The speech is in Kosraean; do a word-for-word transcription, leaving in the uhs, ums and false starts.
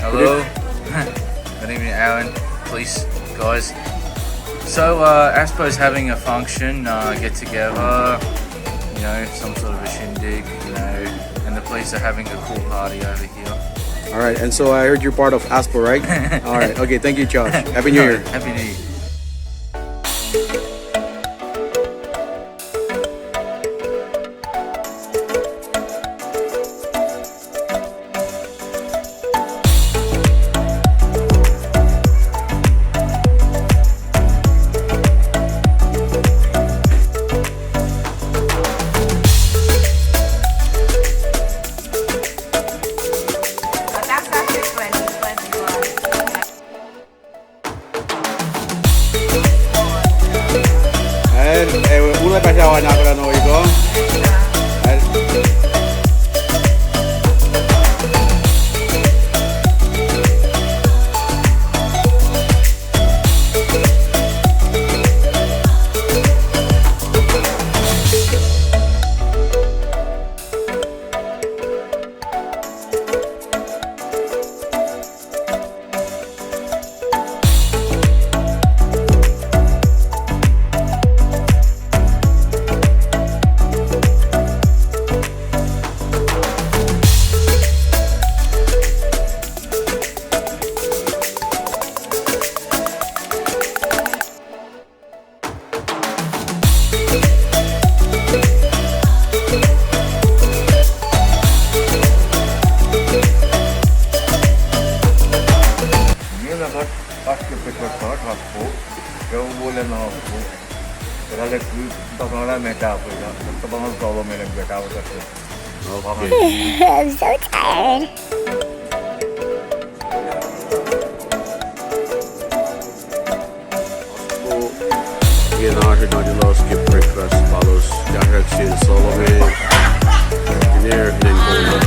Hello. Good evening, Alan. Please, guys. So, uh, Aspo is having a function, uh, get together, you know, some sort of a shindig, you know, and the police are having a cool party over here. All right, and so I heard you're part of Aspo, right? All right, okay, thank you, Josh. Happy New Year. Happy New Year. El, eh, ulepa sawa na kuhtuh nuh iko. El. Inge na kuht oasr ke pihsracsr lasr Aspo, ke wolacna Aspo. Kuht arlac kihtin tuhkuh na met ahkosr, tuhkuh na Solomon ac kuht ahkosr. Okay. I'm so tired. Inge na oasr nahtuhlos ke breakfast lalos, kahsruh sin Solomon, Kiner, Nen Kol,